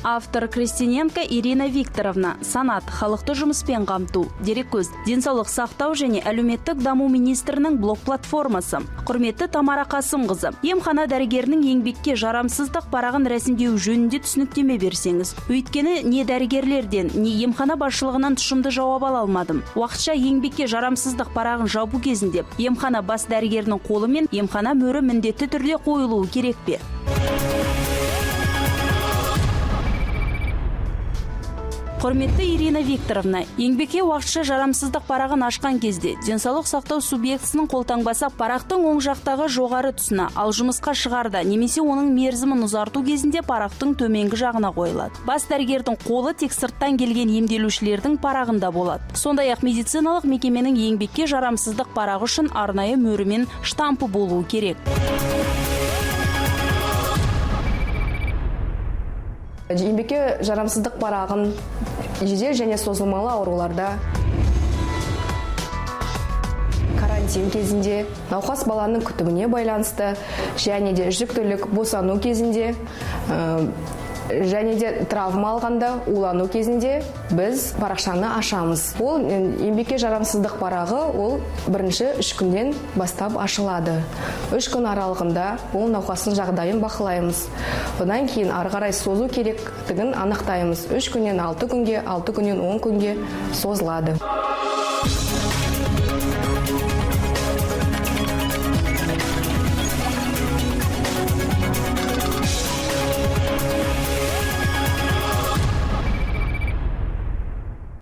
Автор Крестиненко Ирина Викторовна. Санат халықты жұмыспен қамту. Дереккөз Денсаулық сақтау және әлеуметтік даму министрінің блог платформасы. Құрметті Тамара Қасымқызы, емхана дәрігерінің еңбекке жарамсыздық парағын рәсімдеу жөнінде түсініктеме берсеңіз. Өйткені не дәрігерлерден, не емхана басшылығынан тұшымды жауап ала алмадым. Уақытша еңбекке жарамсыздық парағын жабу кезінде емхана бас дәрігерінің қолы мен емхана мөрі міндетті түрде қойылуы керек пе? Құрметті Ирина Викторовна, еңбекке уақытша жарамсыздық парағын ашқан кезде денсаулық сақтау субъектісінің қолтаңбасы парақтың оң жақтағы жоғары тұсына, ал жұмысқа шығарда немесе оның мерзімін ұзарту кезінде парақтың төменгі жағына қойылады. Бас дәрігердің қолы тек сырттан келген емделушілердің парағында болады. Сондай-ақ медициналық мекеменің еңбекке жарамсыздық парағы үшін арнайы мөрі мен штампы болуы керек. Еңбекке жарамсыздық парағын жедел және созылмалы ауруларда, карантин кезінде, науқас баланың күтіміне байланысты және де жүктілік, босану кезінде, және де травма алғанда, улану кезінде біз парақшаны ашамыз. Ол еңбекке жарамсыздық парағы, ол бірінші 3 күннен бастап ашылады. 3 күн аралығында ол науқастың жағдайын бақылаймыз. Одан кейін ары қарай созу керектігін анықтаймыз. 3 күннен 6 күнге, 6 күннен 10 күнге созылады.